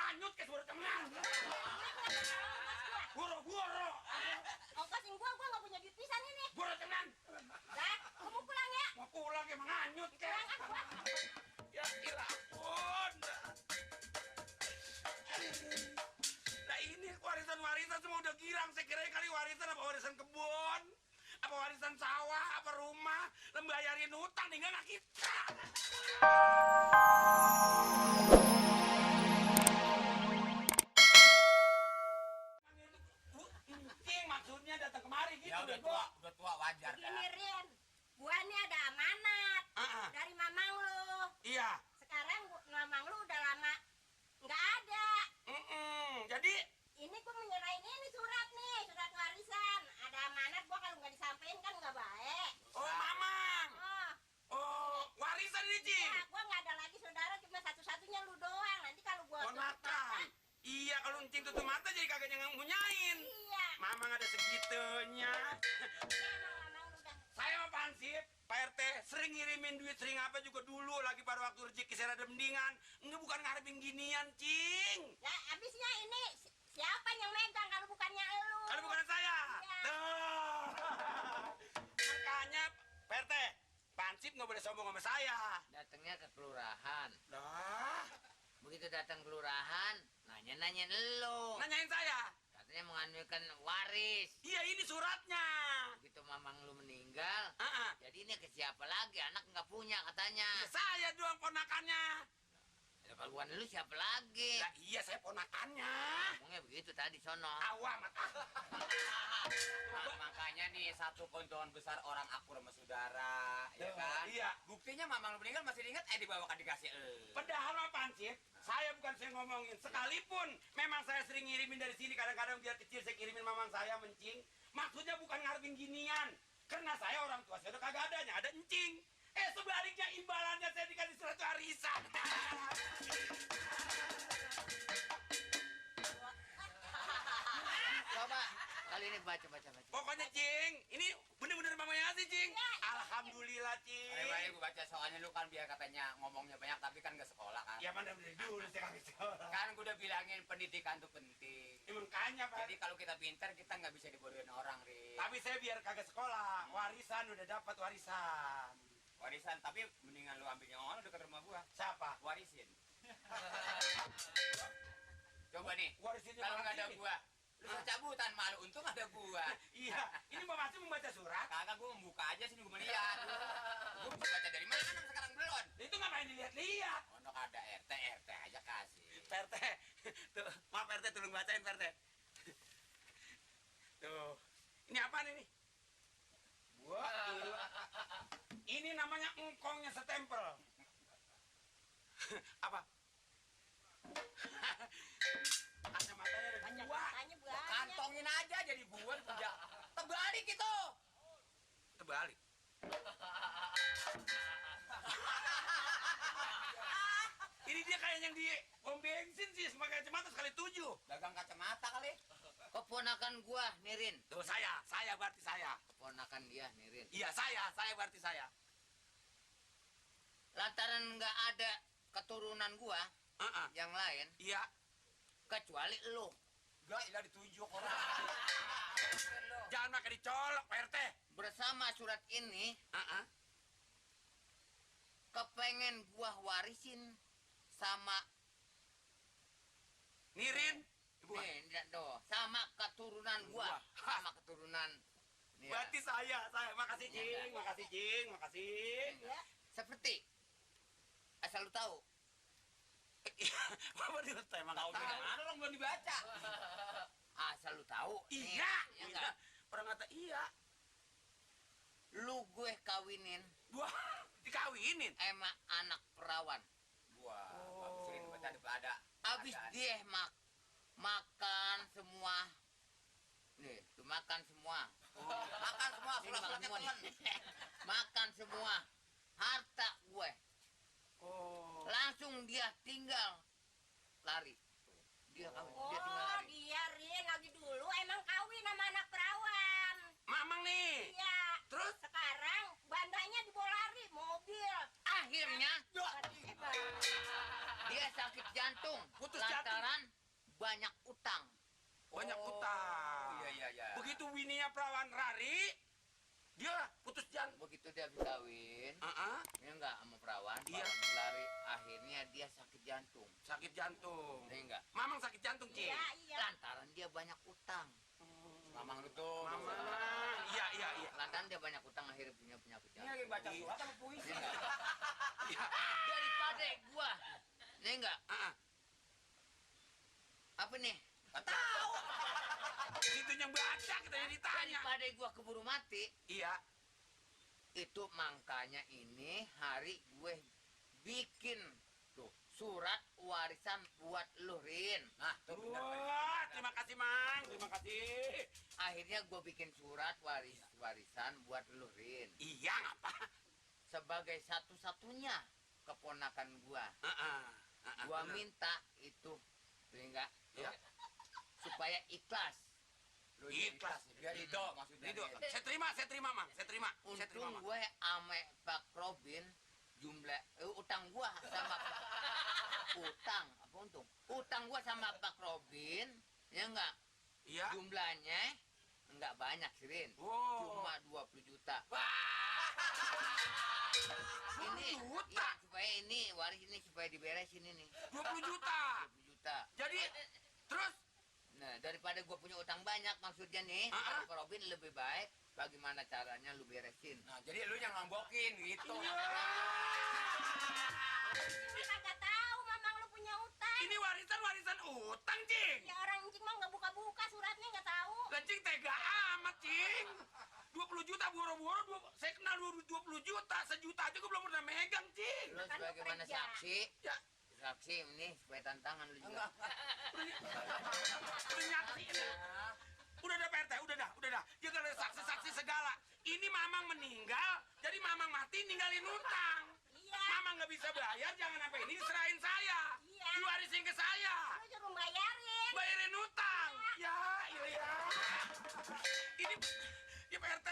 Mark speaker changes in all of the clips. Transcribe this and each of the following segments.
Speaker 1: nganyut ke suara tenang. Goro.
Speaker 2: Ongkosin gua nggak punya duit pisan ini.
Speaker 1: Goro tenang.
Speaker 2: Dah, gua mau pulang ya.
Speaker 1: Mau pulang emang nganyut ke.
Speaker 2: Pulang ah gua.
Speaker 1: Ya ampun. Nah ini warisan semua udah girang. Saya kira kali warisan apa warisan kebun, apa warisan sawah, apa rumah, lembayarin hutang tinggal anak kita. Cing maksudnya datang kemari gitu.
Speaker 3: Ya udah tua wajar kan.
Speaker 2: Gini Rin, gua nih ada amanat dari mamang lu.
Speaker 1: Iya.
Speaker 2: Sekarang mamang lu udah lama nggak ada.
Speaker 1: Jadi
Speaker 2: Ini gua menyerahin ini surat warisan. Ada amanat gua kalau nggak disampaikan kan nggak baik.
Speaker 1: oh mamang.
Speaker 2: Oh,
Speaker 1: Oh, warisan ini, Cing.
Speaker 2: ya, gua nggak ada lagi saudara, cuma satu-satunya lu doang. Nanti kalau gua tutup
Speaker 1: Ponakan.
Speaker 2: mata,
Speaker 1: Iya, kalau Cing tutup mata jadi kagak yang ngunyain.
Speaker 2: iya.
Speaker 1: Mamang ada segitunya.
Speaker 2: Emang mamang lu udah.
Speaker 1: Saya sama Pansip, Pak RT, sering ngirimin duit, sering apa juga dulu lagi pada waktu rezeki saya ada mendingan. Enggak, bukan ngarepin ginian, Cing.
Speaker 2: Ya, abisnya ini siapa yang megang kalau bukannya lu?
Speaker 1: Kalau bukan saya.
Speaker 2: Iya.
Speaker 1: Tuh. Makanya, Pak RT, Pansip nggak boleh sombong sama saya.
Speaker 3: Datangnya ke kelurahan.
Speaker 1: Lah,
Speaker 3: Begitu datang kelurahan, nanya-nanyain lo.
Speaker 1: nanyain saya.
Speaker 3: Katanya mengambilkan waris.
Speaker 1: Iya, ini suratnya.
Speaker 3: Begitu mamang lu meninggal,
Speaker 1: Ah,
Speaker 3: jadi ini ke siapa lagi? Anak nggak punya katanya.
Speaker 1: ya, saya doang ponakannya.
Speaker 3: Ya, kalau bukan lu siapa lagi?
Speaker 1: Lah iya, saya ponakannya.
Speaker 3: Ngomongnya begitu tadi sono.
Speaker 1: Awam.
Speaker 4: Makanya nih satu kontoan besar orang akur sama saudara, ya kan?
Speaker 1: Iya.
Speaker 4: Buktinya mamang lu meninggal masih diingat, dibawakan dikasih
Speaker 1: Padahal mah Pansip, saya bukan saya ngomongin. Sekalipun memang saya sering ngirimin dari sini, kadang-kadang biar kecil saya kirimin mamang saya mencing. Maksudnya bukan ngarepin ginian. Karena saya orang tua saya udah kagak adanya, ada encing. Sebaliknya imbalannya saya dikasih surat warisan.
Speaker 3: Coba kali ini baca.
Speaker 1: Pokoknya Cing, ini bener-bener mamanya sih Cing. Alhamdulillah Cing.
Speaker 4: Baik, gue baca soalnya lu kan biar katanya ngomongnya banyak tapi kan gak sekolah kan.
Speaker 1: Ya mana dari dulu saya kagak sekolah.
Speaker 4: Kan gue udah bilangin pendidikan tuh penting.
Speaker 1: Makanya Pak.
Speaker 4: Jadi kalau kita pintar kita nggak bisa dibodohin orang, Ri.
Speaker 1: Tapi saya biar kagak sekolah, warisan udah dapat warisan.
Speaker 4: Warisan, tapi mendingan lu ambilnya orang dekat rumah gua.
Speaker 1: Siapa?
Speaker 4: Warisin. Coba nih,
Speaker 1: Warisinnya
Speaker 4: kalau nggak ada
Speaker 1: Pansip.
Speaker 4: gua, lu cabutan malu, untung ada gua.
Speaker 1: Iya, ini Mbak Masih membaca surat.
Speaker 4: Kagak, gua membuka aja sini gua melihat. Gua bisa baca dari mana kan sekarang belum.
Speaker 1: Itu ngapain dilihat-lihat?
Speaker 4: Untuk ada RT aja kasih.
Speaker 1: PRT, tuh, maaf PRT, tolong bacain PRT. Tuh, ini apaan ini? Wah, ini namanya engkongnya setempel. Apa? Kacamatanya ada dua.
Speaker 2: Kacamatanya banyak.
Speaker 4: Kantongin aja jadi buat kerja. Terbalik itu.
Speaker 1: Terbalik. Ini dia kayak yang di pom bensin sih, sebagai kacamata sekali 7.
Speaker 4: Dagang kacamata kali.
Speaker 3: Keponakan gua, Nirin.
Speaker 1: Tuh saya berarti saya.
Speaker 3: Keponakan dia, Nirin.
Speaker 1: Iya saya berarti saya.
Speaker 3: Lantaran nggak ada keturunan gua yang lain,
Speaker 1: Iya.
Speaker 3: kecuali lu.
Speaker 4: Gak, ilah ditunjuk orang.
Speaker 1: Jangan pakai dicolok, Pak RT.
Speaker 3: Bersama surat ini, kepengen gua warisin sama
Speaker 1: Nirin.
Speaker 3: nih, doh, sama keturunan gua, sama keturunan. Nih,
Speaker 1: Berarti saya. Makasih Cing, makasih.
Speaker 2: Ya.
Speaker 3: seperti asal lu tahu,
Speaker 1: Bapak di hotel emang
Speaker 4: Tahu
Speaker 1: nggak
Speaker 4: dari mana orang belum dibaca.
Speaker 3: asal lu tahu. nih,
Speaker 1: Iya,
Speaker 3: ya nggak?
Speaker 1: Orang kata iya.
Speaker 3: Lu gue kawinin
Speaker 1: Wah, dikawinin.
Speaker 3: emak anak perawan.
Speaker 4: Wah, bagus ini baca ada.
Speaker 3: Abis dia makan semua. Nih, lu makan semua.
Speaker 4: Makan semua,
Speaker 3: Ini makan
Speaker 4: surat-suratnya
Speaker 3: semua nih.
Speaker 4: telan.
Speaker 3: Makan semua harta gue.
Speaker 1: Oh.
Speaker 3: Langsung dia tinggal lari. Dia tinggal
Speaker 2: Oh,
Speaker 3: lari.
Speaker 2: dia Rin lagi dulu emang kawin sama anak perawan.
Speaker 1: Mamang nih.
Speaker 2: Iya.
Speaker 1: Terus?
Speaker 2: Sekarang bandanya dibawa lari mobil.
Speaker 3: Akhirnya
Speaker 2: Tiba-tiba.
Speaker 3: dia sang sakit jantung.
Speaker 1: Putus jantung.
Speaker 3: Lantaran banyak utang.
Speaker 1: Banyak utang.
Speaker 4: Iya.
Speaker 1: Begitu bininya perawan Rari, dia putus jantung.
Speaker 3: Begitu dia habis kawin, ya enggak sama perawan,
Speaker 1: Iya.
Speaker 3: perawan lari, akhirnya dia sakit jantung.
Speaker 1: Sakit jantung.
Speaker 3: Ya enggak?
Speaker 1: Mamang sakit jantung, Cing.
Speaker 2: Iya.
Speaker 3: Lantaran dia banyak utang.
Speaker 4: Mamang lu tuh.
Speaker 1: Mamang. Iya.
Speaker 3: Lantaran dia banyak utang akhirnya punya penyakit
Speaker 4: Ini
Speaker 3: jantung.
Speaker 4: lagi baca surat apa puisi?
Speaker 3: Ya enggak?
Speaker 1: Iya.
Speaker 3: Daripada gua, ya enggak? Apa nih?
Speaker 4: Gak tahu.
Speaker 1: Itu yang baca, kita yang ditanya.
Speaker 3: Daripada gua keburu mati,
Speaker 1: Iya.
Speaker 3: itu makanya ini hari gue bikin tuh surat warisan buat lu, Rin.
Speaker 4: Nah, tuh bener.
Speaker 1: Wah, terima kasih, Mang. Terima kasih.
Speaker 3: Akhirnya gue bikin surat warisan buat lu, Rin.
Speaker 1: Iya, ngapa?
Speaker 3: Sebagai satu-satunya keponakan gua. Gua minta itu, enggak?
Speaker 1: Ya.
Speaker 3: Supaya ikhlas.
Speaker 4: Lu
Speaker 1: Ikhlas.
Speaker 4: Biar itu maksudnya.
Speaker 1: Itu,
Speaker 4: Rin.
Speaker 1: saya terima, Mang. Saya terima,
Speaker 3: Untung
Speaker 1: Mang.
Speaker 3: gue ame Pak Robin jumlah utang gua sama utang gua sama Pak Robin, ya enggak?
Speaker 1: Iya.
Speaker 3: Jumlahnya enggak banyak, Rin.
Speaker 1: Wow.
Speaker 3: Cuma 20 juta. Ini
Speaker 1: 20 juta?
Speaker 3: iya, supaya ini waris ini supaya diberesin ini.
Speaker 1: 20 juta.
Speaker 3: 20 juta.
Speaker 1: Jadi, terus
Speaker 3: Nah, daripada gua punya utang banyak maksudnya nih, kata Pak Robin lebih baik bagaimana caranya lu beresin.
Speaker 4: Nah, jadi lu yang ngambokin gitu.
Speaker 1: Iya.
Speaker 2: Ini kagak tahu mamang lu punya utang.
Speaker 1: Ini warisan utang, Cing.
Speaker 2: Ya orang Cing mah nggak buka-buka suratnya nggak tahu.
Speaker 1: Lah, Cing tega amat, Cing. 20 juta boro-boro, saya kenal 20 juta, sejuta aja gue belum pernah megang, Cing.
Speaker 3: Lu
Speaker 2: Kan lu
Speaker 3: sebagaimana
Speaker 2: kerja.
Speaker 3: saksi,
Speaker 1: Ya,
Speaker 3: saksi ini supaya tantangan lu juga.
Speaker 1: udah nyaksiin. Udah dah, Pak RT, udah dah. Dia kan ada saksi-saksi segala. Ini Mamang meninggal, jadi Mamang mati ninggalin utang.
Speaker 2: Iya.
Speaker 1: Mamang nggak bisa bayar, jangan sampai ini diserahin saya.
Speaker 2: Iya.
Speaker 1: Diwarisin ke saya.
Speaker 2: Lu suruh bayarin.
Speaker 1: Bayarin utang. Ya, iya. Ini, ya Pak RT.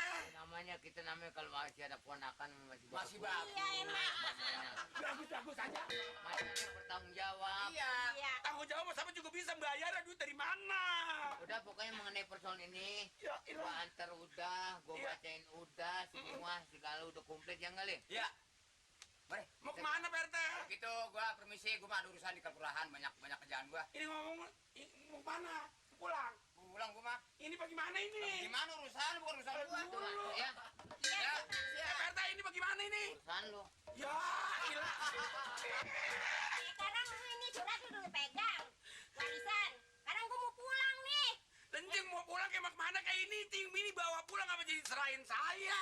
Speaker 3: Kita namanya kalau masih ada ponakan
Speaker 4: Masih bagus.
Speaker 2: Iya emang.
Speaker 1: Bagus aja.
Speaker 3: Masih ada bertanggung jawab.
Speaker 4: Iya.
Speaker 2: Iya.
Speaker 1: Tanggung jawab sama juga bisa bayar, duit dari mana?
Speaker 3: Udah pokoknya mengenai persoalan ini,
Speaker 1: Ya,
Speaker 3: gua
Speaker 1: ilah.
Speaker 3: antar udah, gua
Speaker 1: Iya.
Speaker 3: bacain udah, semua segala udah komplit ya nggak, Li?
Speaker 4: Iya. Mari.
Speaker 1: Mau kemana, Pak RT?
Speaker 4: Gitu, gua permisi, gua mah ada urusan di kelurahan, banyak kerjaan gua.
Speaker 1: Ini ngomong, mau kemana? Pulang.
Speaker 4: Pulang gua mah.
Speaker 1: Ini bagaimana ini?
Speaker 4: Gimana urusan? Bukan urusan gua.
Speaker 3: Tuh, ya,
Speaker 4: Ya.
Speaker 1: Pak RT, ini bagaimana ini?
Speaker 3: urusan lo.
Speaker 1: Ya, ilah.
Speaker 2: Sekarang lu ini surat udah lu pegang. Warisan. Sekarang gua mau pulang nih.
Speaker 1: Lenceng mau pulang kayak kemana kayak ini? Ting ini bawa pulang apa jadi serahin saya?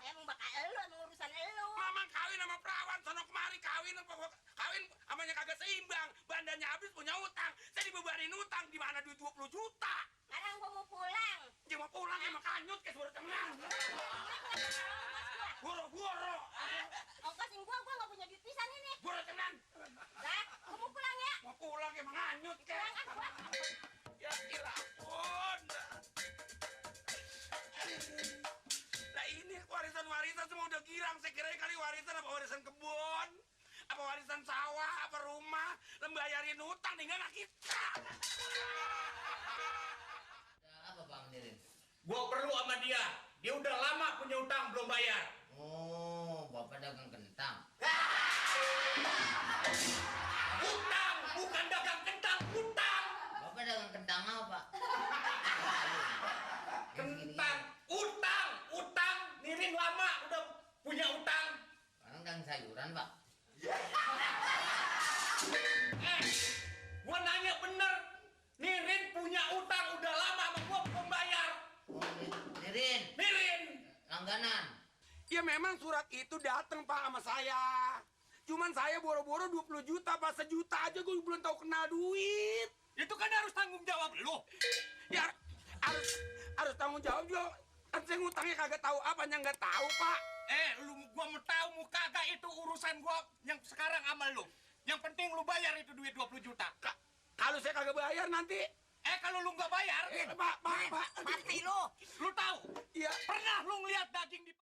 Speaker 2: Emang bakal elu, emang urusan elu.
Speaker 1: Mamang kawin sama perawan, sono kemari kawin amanya kagak seimbang. Bandanya habis punya utang. Saya dibebanin utang, di mana duit 20 juta?
Speaker 2: Sekarang gua mau pulang.
Speaker 1: Dia mau pulang kayak makanyut kayak suara tenang. Boro-boro.
Speaker 2: Ongkosin gua nggak punya duit pisan ini.
Speaker 1: Boro tenang.
Speaker 2: Lah, gua mau pulang ya.
Speaker 1: Mau pulang kayak makanyut kayak.
Speaker 2: Pulang ah gua.
Speaker 1: Ya ilah ampun. Nah ini warisan semua udah girang. Saya kira kali warisan apa warisan kebun, apa warisan sawah, apa rumah, lembayarin utang tinggal anak kita.
Speaker 3: Apa Bang Dirin?
Speaker 5: Gua perlu sama dia. Dia udah lama punya utang belum bayar.
Speaker 3: Oh, Bapak dagang kentang.
Speaker 5: Utang, bukan dagang kentang, utang.
Speaker 3: Bapak dagang kentang apa?
Speaker 5: Kentang, utang. Niring lama udah punya utang.
Speaker 3: Sekarang dagang sayuran, Pak.
Speaker 5: Gua nanya bener. Nirin punya utang udah lama sama gua belum bayar.
Speaker 3: Oh, Dirin,
Speaker 5: Nirin.
Speaker 3: langganan.
Speaker 1: Ya memang surat itu datang Pak sama saya. Cuman saya boro-boro 20 juta, Pak. Sejuta aja gue belum tahu kenal duit.
Speaker 5: Itu kan harus tanggung jawab lu.
Speaker 1: Ya harus tanggung jawab juga. Kan saya ngutangnya kagak tahu apanya nggak tahu, Pak.
Speaker 5: Gua mau tahu mau kagak itu urusan gua yang sekarang sama lu. Yang penting lu bayar itu duit 20 juta.
Speaker 1: Kalau saya kagak bayar nanti,
Speaker 5: Kalau lu nggak bayar,
Speaker 1: Pak.
Speaker 5: mati lu. Lu tahu?
Speaker 1: Iya.
Speaker 5: Pernah lu ngeliat daging di